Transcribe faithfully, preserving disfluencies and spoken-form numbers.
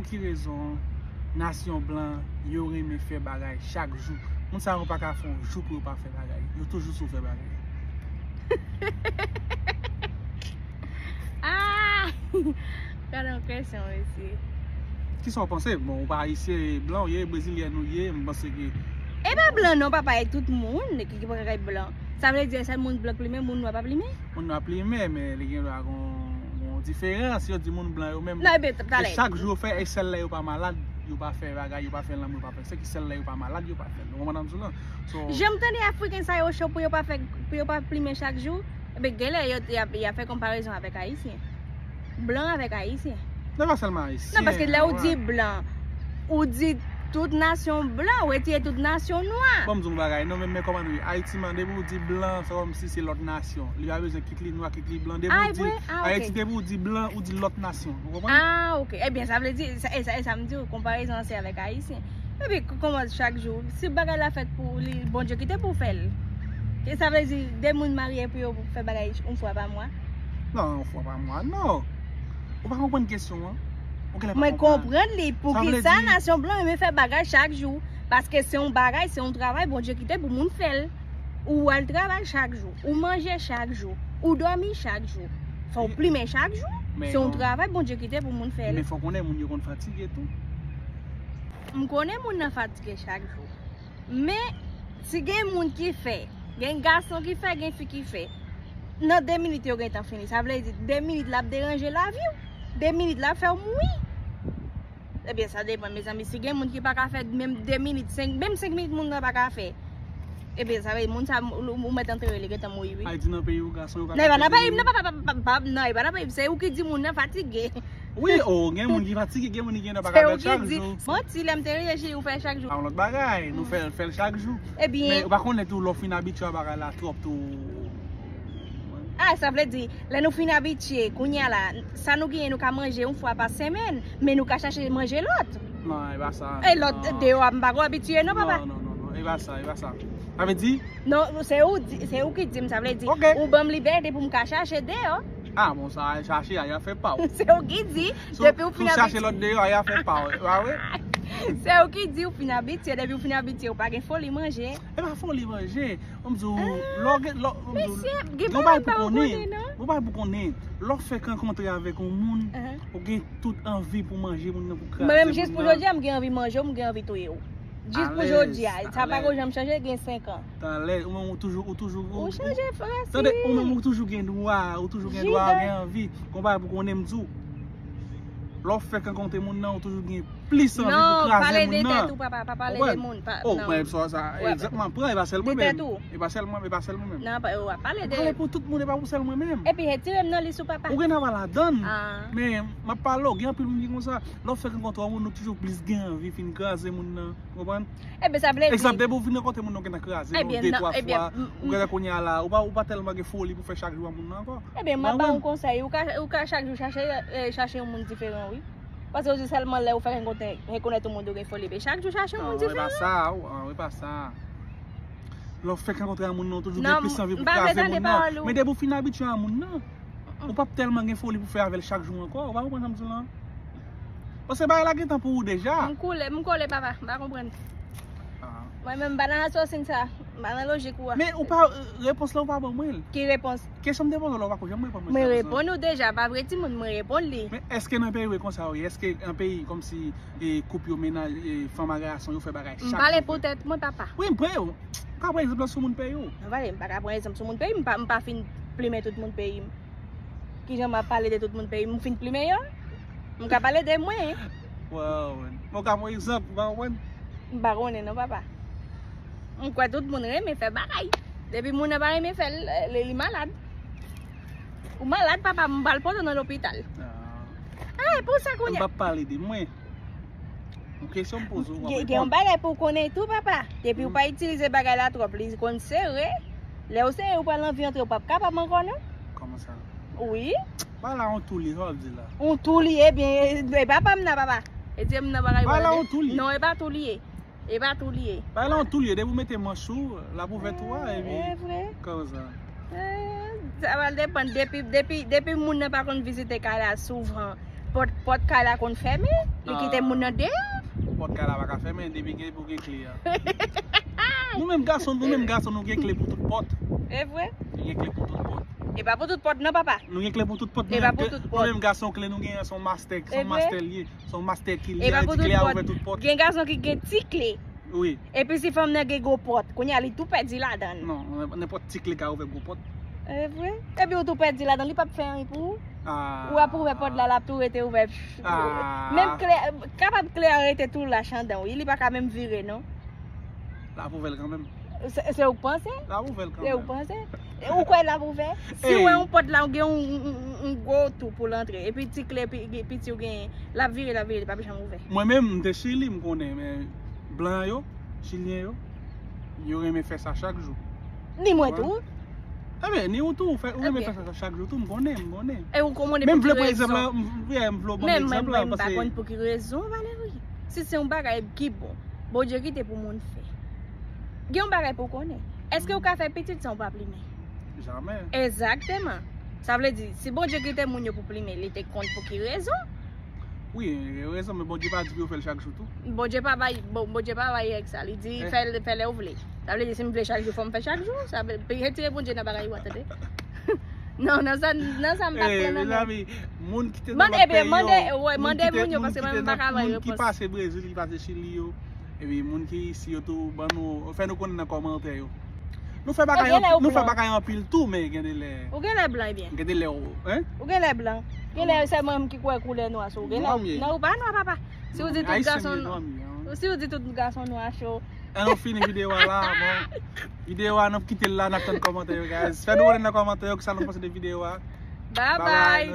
Ki rezon nasyon blan yo renmen fè bagay chak jou? Moun sa yo pa ka fè yon jou pou yo pa fè bagay. Yo toujou sou fè bagay. Ah! Gade yon kesyon, mesye. Kisa w panse? Bon, ou pa ayisyen, blan ou ye, brezilyèn ou ye, m panse ke E pa blan non, papa, e tout moun ki, ki pa kay blan. Sa vle di sèl moun blan plimen, moun nwa pa plimen? Moun nwa plimen, men li gen dwa gon, gon diferans. Yo di moun blan yo menm. Non, ebe, talè. Chak jou yo fè, e sèl lè yo pa malad, yo pa fè bagay, yo pa fè lanmou, yo pa fè sèks, sèl lè yo pa malad, yo pa fè l. Ou konprann sa m di w lan? So, Janm tande Afriken sa yo cho pou yo pa fè, pou yo pa plimen chak jou. Ebe, genlè yo, y a, y a fè konparezon avèk Ayisyen. Blan avèk Ayisyen. Non, pa sèlman Ayisyen. Non, paske lè ou di blan, ou di tout nasyon blan, ou retire tout nasyon nwa. Bon, m di yon bagay, non, men, men kòman nou ye? Ayiti, man, depi ou di blan, se kòmsi se lòt nasyon. Li pa bezwen kit li nwa, kit li blan. Depi Ah, ou di vre? Ah, Ayiti, ok. Depi ou di blan, ou di lòt nasyon. Ou konprann? Ah, ok. Ebyen, sa vle di, sa, e sa, e sa m di w, konparezon an se avèk Ayisyen. Epi, k- kòman chak jou? Si bagay la fèt pou li, Bondye kite pou fè l. Ke sa vle di, de moun marye pou yo fè bagay yon fwa pa mwa? Non, yon fwa pa mwa, non. Ou pa konprann kesyon an? Ou genlè pa Mwen konprann. Konprann li, pou Sa vle ki sa di- nasyon blan renmen fè bagay chak jou? Paske se yon bagay, se yon travay Bondye kite pou moun fè l. Ou al travay chak jou, ou manje chak jou, ou dòmi chak jou. Fò w plimen chak jou. Men Se yon bon. Travay Bondye kite pou moun fè l. Men fò konnen moun yo konn fatige tou. M konnen moun nan fatige chak jou. Men, si gen moun ki fè, gen gason ki fè, gen fi ki fè, nan de minit yo gentan fini. Sa vle di, de minit la ap deranje lavi w. De minit la ap fè w mouri. Ebyen, sa depann, mezanmi. Si gen moun ki pa ka fè menm de minit, senk, menm senk minit moun nan pa ka fè. Ebyen, sa vle di, moun sa, ou, ou mèt antere li gentan mouri, wi. Ay di nan peyi ou gason yo pa Non, e pa nan fè peyi m, non, pa, pa, pa, pa, non, e pa nan peyi m. Se ou ki di moun nan fatige. Wi, o, gen moun ki fatige, gen moun ki gen nan pa Se ka ou fè ki chak di, jou. Manti, lè m te reyeji, ou fè chak jou. A yon lòt bagay, nou fè, fè l chak jou. Men Ebyen, ou pa konnen tou lè w fin abitye a bagay la twòp tou. Ah, sa vle di, lè nou fin abitye, kounye a la, sa nou genyen, nou ka manje yon fwa pa semèn, men nou ka chache manje lòt. Non, e pa sa. E lòt deyò a, m pa ko abitye, non, papa. Non, non, non, non, e pa sa, e pa sa. Sa vle di? Non, se ou, di- se ou ki di m, sa vle di. Ok. Ou ban m libète pou m ka chache deyò. Ah, bon, sa, chache a, y a fè pa w. Se ou ki di, depi ou fin Sou chache abitye. Lòt deyò, y a fè pa w. Ah, wi? Se ou ki di, ou fin abitye, depi ou fin abitye, ou pa gen foli manje. E pa foli manje. Mwen di w, lò gen, lò, mwen di w, Mesye, gen gon bagay bagay pa pou ou konnen. Konnen, non? Gon bagay pou konnen. Lò w fèk rankontre avèk yon moun, ou gen tout anvi pou manje moun nan, pou kraze Mwen menm moun jis pou nan. Jodi a, m gen anvi manje w, m gen anvi touye w. Jis pou Alèz, jodi a, sa pa alèz. Ko janm chanje, gen senk an. Talè, ou menm ou toujou, ou toujou, Ou chanje frè. Tande, ou menm ou toujou gen dwa, ou toujou gen dwa, Jida. Gen anvi. Gon bagay pou konnen m di w. Lò w fèk rankontre moun nan, ou toujou gen plis anvi Non, pou kraze pale moun de nan. Tèt ou, papa, pa pale de Konprann? moun. Pa, Oh, non. Mwen sa, sa, Wè. Egzanp mwen pran, e pa sèl mwen De tèt menm. Ou. E pa sèl mwen, e pa sèl mwen menm. Non, pa, ou pa pale Pale de. Pou tout moun, e pa pou sèl mwen menm. Epi, retire m nan lis ou, papa. Ou gen dwa ladan. Ah. Men, m ap pale w, gen anpil moun ki konsa. Lò w fèk rankontre yon moun, nou toujou plis gen anvi fin kraze moun nan. Konprann? Ebyen, sa vle di. Egzanp, depi w fin rankontre moun nan, ou gentan kraze, Ebyen, de, non, twa ebyen, fwa, m- ou gentan konnen a la, ou pa, ou pa tèlman gen foli pou fè chak jou a moun nan ankò. Ebyen, m ap ba w yon konsèy. Ou ka, ou ka chak jou chache, eh, chache yon moun diferan, wi. Paske ou di sèlman lè ou fèk rankontre, rekonèt yon moun ou gen foli. Men chak jou chache yon moun Non, e pa diferan. Sa, ou, ah, e pa sa. Lè w fèk rankontre a moun nan, ou toujou Non, gen plis anvi m pou pa vle kraze tande moun nan. Pawòl ou. Men depi w fin abitye a moun nan, ou p ap tèlman gen foli pou fè avè l chak jou ankò. Ou pa konprann sa m di w lan? Paske bagay la gentan pou ou deja. M koule, m kole, papa. M pa konprann. Ah. Mwen menm, m pa nan asòsin sa. M pa nan lojik ou a. Men ou pa, repons la ou pa ban mwen l. Ki repons? Kesyon m te poze w la, ou pa ko janm reponn mwen. Mwen Sa, reponn ou deja, pa vre timoun, mwen reponn li. Men èske nan peyi w e konsa ou ye? Èske nan peyi kòmsi e, koup yo, mennaj, e, fanm ak gason yo fè bagay chak M pale jou? Pou tèt mwen, papa. Wi, m pre w. M ka pran egzanp la sou moun peyi w. Mwen pale, m pa ka pran egzanp sou moun peyi m, m pa, m pa fin plimen tout moun peyi m. Kijan m ap pale de tout moun peyi m? M fin plimen yo? M ka pale de mwen. Wow, man. Mwen ka pran egzanp, ou pa konprann? M pa konnen non, papa. M kwè tout moun renmen fè bagay. Depi moun nan pa renmen fè l, li, li malad. Ou malad, papa, m pral pote w nan lopital. Ah. Ah, e pou sa M kounye. P ap pale de mwen. Yon kesyon m poze w, w ap Gen gen yon reponn. Bagay pou w konnen tou, papa. Depi w pa itilize bagay la twòp, li konn sere. Lè w sere, ou pral anvi antre, ou p ap kapab ankò, non. Kòman sa? Wi. Bagay la yon tou li, sa w ap di la? Yon tou li ye, byen, e pa pa m nan, papa. E di m nan bagay. Bagay la Wè, yon tou li. Non, e pa tou li ye. E pa tou li ye. Bagay la yon tou li ye, depi w mete manch ou, l ap ouvè tou a, epi. E vre. Kòman sa? Eh, sa pral depann depi, depi, depi moun nan pa konn vizite kay la souvan. Pòt, pòt kay la konn fèmen, li kite moun nan deyò. Pòt kay la pa ka fèmen, depi gen pou gen kle a. Nou menm gason, nou menm gason, nou gen kle pou tout pòt. E vre? Nou gen kle pou tout pòt. E pa pou tout pòt non, papa. Nou gen kle pou tout pòt. E pa pou tout pòt. Nou menm gason, kle nou gen an, se yon mastè, se yon mastè li ye. Se yon mastè ki li E pa ye, pou ti tout kle a pòt. Ouvè tout pòt. Gen gason ki gen ti kle. Wi. Epi si fanm nan gen gwo pòt, kounye a li tou pèdi ladan l. Non, nenpòt ti kle ka ouvè gwo pòt. E vre? Epi ou tou pèdi ladan, li p ap fè anyen pou ou. Ah. Ou ap ouvè pòt la, l ap tou rete ouvè. Ah. Menm kle, kapab kle a rete tou lach andan, wi. Li pa ka menm vire, non. L ap ouvè l kanmenm. Se se ou k panse? L ap ouvè l Se ou k kanmenm. panse? E ou kwè l ap ouvè? Si ou wè yon pòt la, ou gen yon, yon, yon, yon gwo tou pou l antre. Epi ti kle pi- piti ou genyen, l ap vire, l ap vire, li p ap janm ouvè. Mwen menm, m te Chili, m konnen, men blan yo, Chilyen yo, yo renmen fè sa chak jou. Ni mwen tou. Ebyen, ni ou tou, fè, ou renmen Ebyen. Fè sa chak jou tou, m konnen, m konnen. E ou konnen Men m pou vle, ki pa egzanp, rezon? la, m, yeah, m vle w ban Men m mwen, egzanp mwen, la, m pa paske konn pou ki rezon, Valerie. Si se yon bagay ki bon, Bondye kite pou moun fè. Gen yon bagay pou w konnen. Èske ou ka fè pitit san w pa plimen? Jamè. Egzakteman. Sa vle di, si Bondye kite moun yo pou plimen, li te konn pou ki rezon? Wi, gen rezon, men Bondye pa di pou yo fè l chak jou tou. Bondye pa bay, bon, Bondye pa bay règ sa. Li di, Eh. Fè l, fè lè w vle. Sa vle di, si m vle chak jou, fò m fè chak jou. Sa vle, retire Bondye nan bagay yo, tande. Non, nan sa, nan sa m pa Eh, pran nan men. Mezanmi, moun ki te nan Mande, lòt ebyen, peyi mande, yo, wè, moun mande ki te- moun yo, moun paske ki mwen te menm m pa nan- ka bay Moun ki repons. Pase Brezil, ki pase Chili yo, epi moun ki isi yo tou, ban nou, fè nou konnen nan kòmantè yo. Nou fè E bagay gen lè anpil, ou nou fè blan. Bagay anpil tou, men gen de lè, Ou gen lè blan, ebyen. Gen de lè ou, hein? Ou gen lè blan. Gen lè se mwen menm ki kwè koulè nwa sou ou. Gen lè, Nwa m ye. Non, ou pa nwa, papa. Si ou di tout Ayisyen gason, m ye, nwa m ye, hein? Si ou di tout gason nwa cho. An nou fini videyo a la, bon. Videyo a, nou kite l la, n ap tann kòmantè yo, guys. Fè nou konnen nan kòmantè yo kisa nou panse de videyo a. Bye Bye bye. bye.